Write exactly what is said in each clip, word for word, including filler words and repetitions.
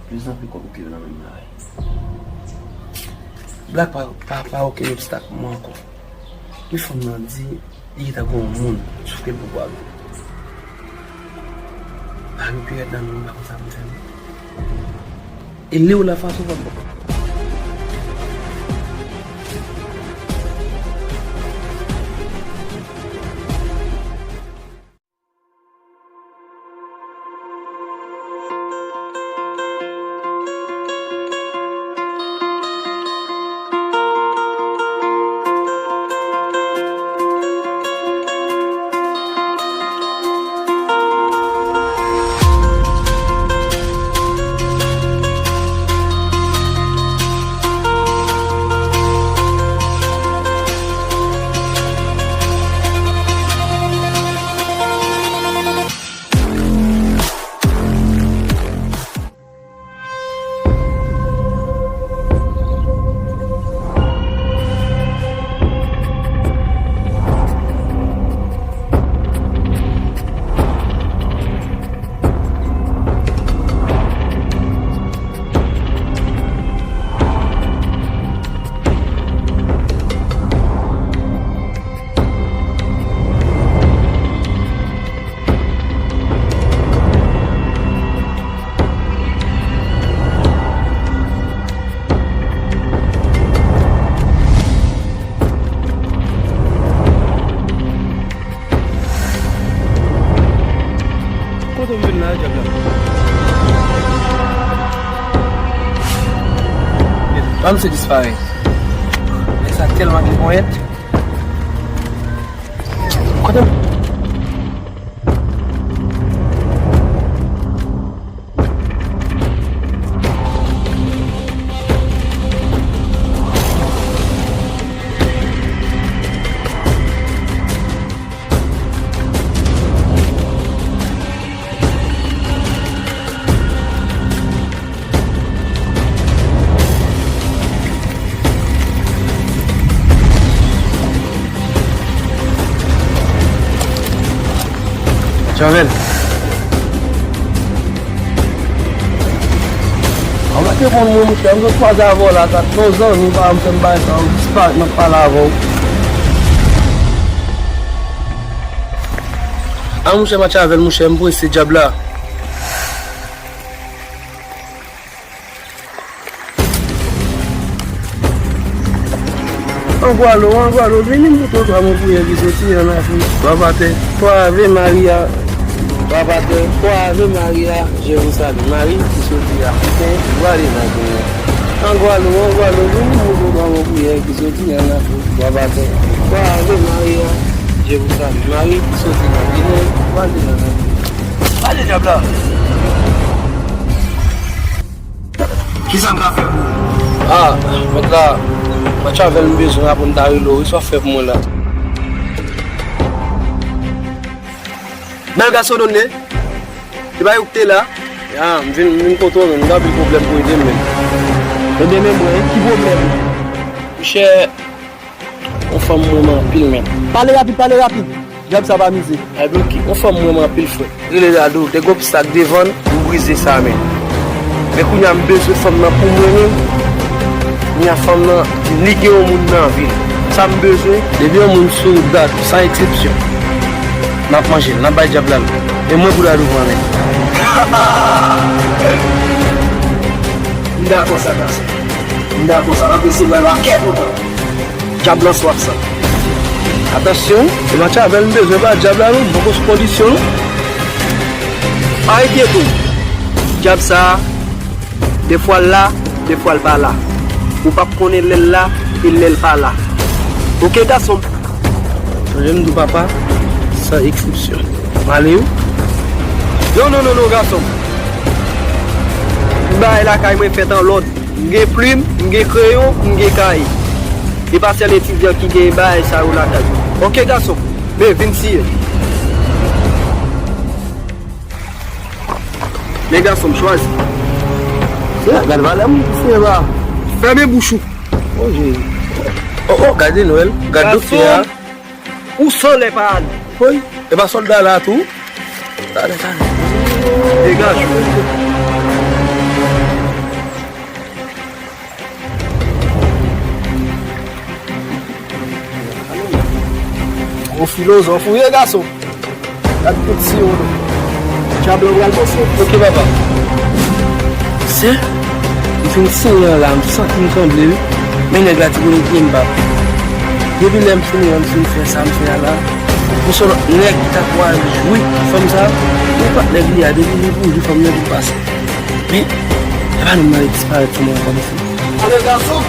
Plizanpli konplike nan menm la. Black pa, pa, pa okenn obstak pou mwen ankò. Men fanm nan di li gentan gen yon moun sou ke l poko avè l. Mari pi rèd nan menm la konsa pou fè m. E li w la fason fòm. Kote m vin la, dyab la? Ban m se disparèt. Nèg sa tèlman gen ponyèt. Kote m? Tjanvèl. An pa te konn mwen, monchè, m sot kwaze avè w la, sa t yon zanmi pa m fè m bagay sa, ou disparèt, m ap pale avè w. A, monchè, Matyavel, monchè, m prese, dyab la. An Gwalo, an Gwalo, vini m pou twa mwen priyè ki soti an Afrik. Bab atè, twa Ave Maria. Bab atè, twa Ave Maria, je vous salue. Mari ki soti Afriken, vwale nan Benyen. An Gwalo, an Gwalo, vini m pou twa mwen priyè ki soti an Afrik. Bab atè, twa Ave Maria, je vous salue. Mari ki soti nan Benyen, vwale nan Afrik. Pale dyab la. Kisa m ka fè pou ou? Ah, mèt la, Matyavel, m bezwen w pou m ta rele w, wi, sa w fè pou mwen la. Bèl gason, Donne. Se pa ou ki te la? Ya, m vin, m vin kote w menm, m gen anpil pwoblèm pou ede m menm. Ede menm mwen, ki pwoblèm? Monchè, yon fanm m renmen anpil menm. Pale rapid, pale rapid. Dyab sa pa mize. Ay bloke, yon fanm m renmen anpil frè. Rele la di w, te gen obstak devan l, m brize sa men. Men kounye a m bezwen fanm nan pou mwen menm. Kounye a fanm nan, li gen yon moun nan vi l. Sa m bezwen, depi yon moun sou wout Dadou, san eksepsyon, n ap manje l, n ap bay dyab la l. E mwen pou Dadou pran men. M dakò sa, gason. M dakò sa, n ap resevwa l a kè kontan. Dyab lan swaf sa. Atansyon, se Matyavel m bezwen ba dyab la non, m poko sou kondisyon non. Pa enkyete w. Dyab sa a, defwa l la, defwa l pa la. Ou p ap konnen lè l la e lè l pa la. Oke, gason m. Sonje m di w papa, san eksepsyon. M ale wi. Non, non, non, non, gason m. Bagay lakay mwen fèt an lòd. M gen plim, m gen kreyon, m gen kaye. E pa sèl etidyan ki gen bagay sa yo lakay. Oke, gason m, men vin siyen. Men gason m, chwazi. Se la, gad valè m, se la. Fèmen bouch ou. Oh, Jezi. Oh, oh, gade Nwèl, gad doktè a. Gason m, ou san lè pa ale. Woy, e pa sòlda la tou? Talè, talè. Degaje w. Yon filozòf ou ye, gason. Gad kout siwo nou. Djab lan pral bese. Ok, papa. Se, m fin siyen an la, m santi m tranble, wi. Men nèg la ti kote pye m, papa. Depi lè m fin wè m fin fè sa m fè a la, m se yon lòt nèg ki ta pral jwi fanm sa. Men pa t nèg li a, depi li pou jwi fanm nan, li pase. Men, e pa nou mare disparèt sou mwen ankò, mesye. Ale, gason!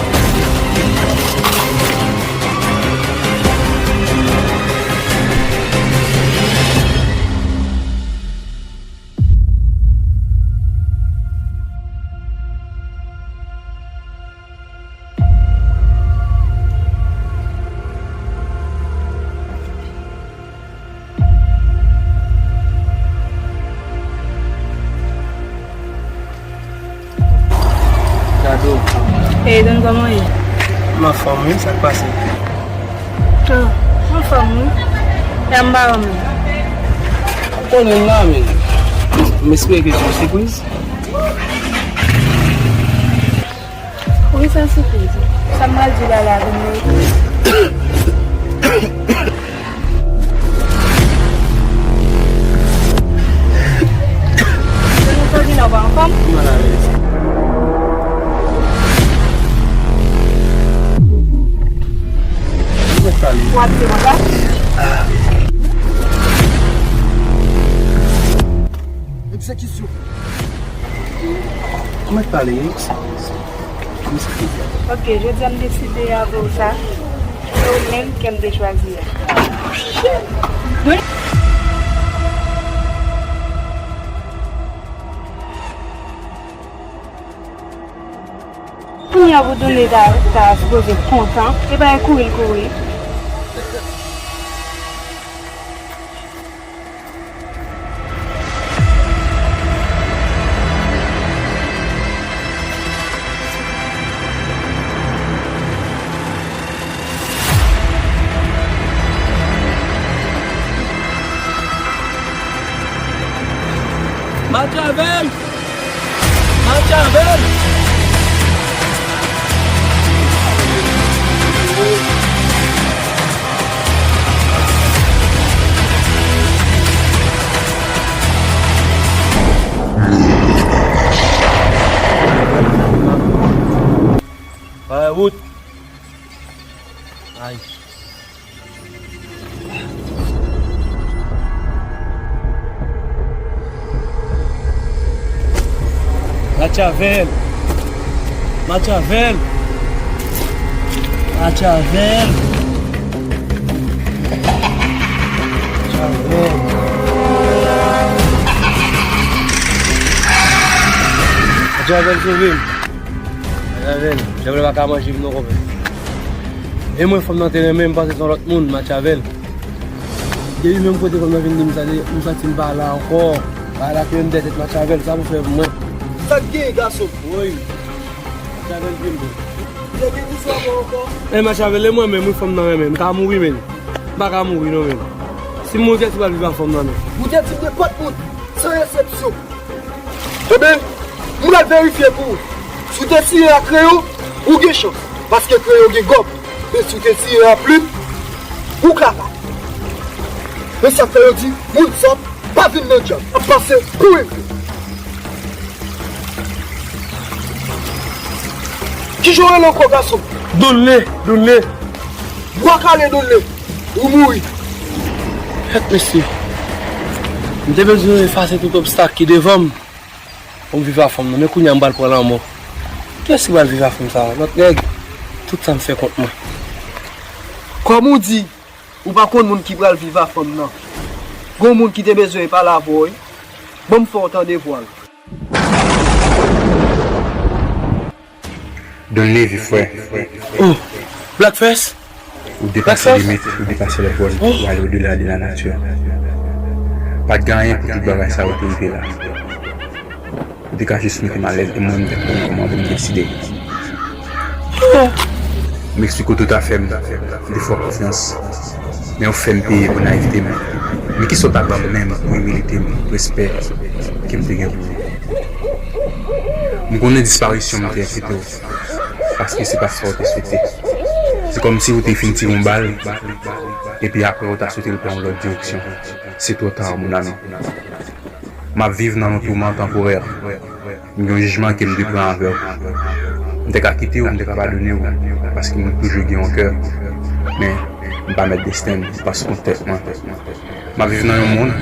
Gade w. Ey, Don, kòman w ye? M anfòm, wi, sa k pase? Ah, m anfòm, wi. E m pa wè w menm. Ou konnen m la, men. M espere ke se yon sipriz. Wi, se yon sipriz. Sa m pral di w la, la vin merite. Se nou sòti la, w pa anfòm? M malalèz. Ou mèt pale. W ap di konsa? Ah. Egzekisyon. Ou mèt pale, wi. Ok, jodi a m deside avè w sa. Se ou menm ke m te chwazi a. Kounye a pou Dounle ta, ta sipoze kontan. E pa e kouri l kouri. Matyavel! Matyavel! Bay wout. Ay. Matyavel! Matyavel! Matyavel! Matyavel! Matyavel, sove m! Matyavel, djab la pa ka manje m non, konpè. E mwen, fanm nan te renmen m, m panse se yon lòt moun, Matyavel. Depi menm kote fanm nan vin di m sa, m santi m pa la ankò. Pa la ke m dèyè tèt Matyavel, sa pou fè pou mwen. Sa k gen, gason? Woy. Matyavel vin bon. Ou te gen di sa ankò? E Matyavel, e mwen menm, wi, fanm nan renmen m. M ka mouri, men. M pa ka mouri, non, men. Si m mouri, kiyès ki pral viv ak fanm nan, men? Ou te di m nenpòt moun, san eksepsyon. Ebyen, m pral verifye pou ou. Si w te siyen ak Kreyo, ou gen chans, paske Kreyo gen gòm. Men si w te siyen ak Plim, ou kapab. Men sa k fè yo di, moun sòt pa vin nan djòb. Ap pase pou enpe. Kijan w rele ankò, gason? Dounle, Dounle. Bwa kale, Dounle. Ou mouri. Fèt, mesye. M te bezwen efase tout obstak ki devan m pou m viv ak fanm nan. Men kounye a m pral pran lanmò. Kiyès ki pral viv ak fanm sa a? Lòt nèg? Tout sa m fè kont mwen. Kòm ou di, ou pa konn moun ki pral viv ak fanm nan. Gon moun ki te bezwen pale avè w, wi. Ban m fè w tande vwa l. Donn li vi, frè. Oh, Blackface? Ou depase limit, ou depase lèvòl, ou ale odela de la nati. Pa t gen anyen pou tout bagay sa yo te rive la. Ou te ka jis mete m alèz e mwen m te konn kòman pou m deside. M eksplike w tout afè m, m te fè w konfyans. Men ou fè m peye pou nayivte m. Men kisa w ta ban m menm pou imilite m, respè ke m te gen pou ou? M konnen disparisyon m te enkyete w, paske se pa sa w te swete. Se kòmsi ou te fin tire yon bal, epi apre ou ta swete l pran yon lòt direksyon. Se twò ta, mon ami. M ap viv nan yon touman tanporè. M gen yon jijman ke m dwe pran avè w. M te ka kite w, m te ka padone w, paske m toujou gen yon kè. Men, m pa mèt desten m, m pa sou kont tèt mwen. M ap viv nan yon mond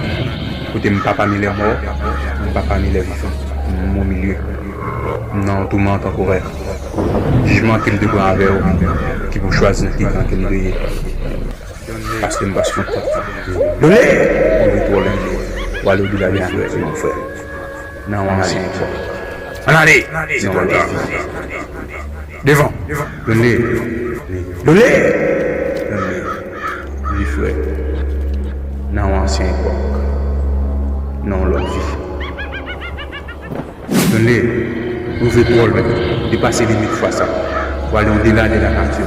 kote m pa pami lè mò, m pa pami lè vivan. M o milye. M nan yon touman tanporè. Jijman ke m te pran avè w, ki pou chwazi nan ki kan ke m dwe ye. Paske m pa sou kont tèt mwen. Donne! Ou vle twò lwen. Ou ale odela de la mèt, mon frè. Nan yon ansyen epòk. Ann ale! Nan yon lòt vi. Devan! Donne! Donne! Donne! Wi, frè. Nan yon ansyen epòk. Nan yon lòt vi. Donne! Ou vle twò lwen. Depase limit fwa sa. Ou ale odela de la nati.